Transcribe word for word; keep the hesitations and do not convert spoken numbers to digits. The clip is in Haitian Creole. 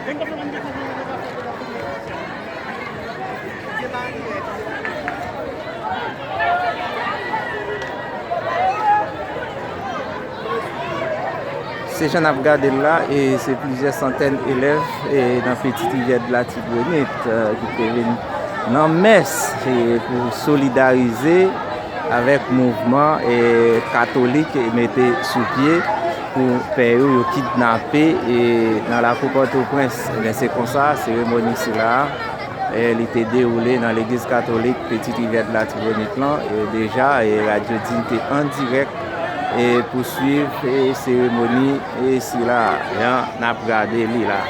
Se jan n ap gade l la, e se plizyè santèn elèv, e nan Petite Rivière de l'Artibonite, e, ki te vin nan mès, e, pou solidarize avèk mouvman, e, katolik, e, mete sou pye pou pè yo, yo kidnape, e, nan lakou Pòtoprens. Ebyen, se konsa, seremoni sila a, e, li te dewoule nan legliz katolik Petite Rivière de l'Artibonite lan, e, deja, e, Radyo Diyite an dirèk, e, pou swiv, e, seremoni, e, sila a, jan n ap gade li la.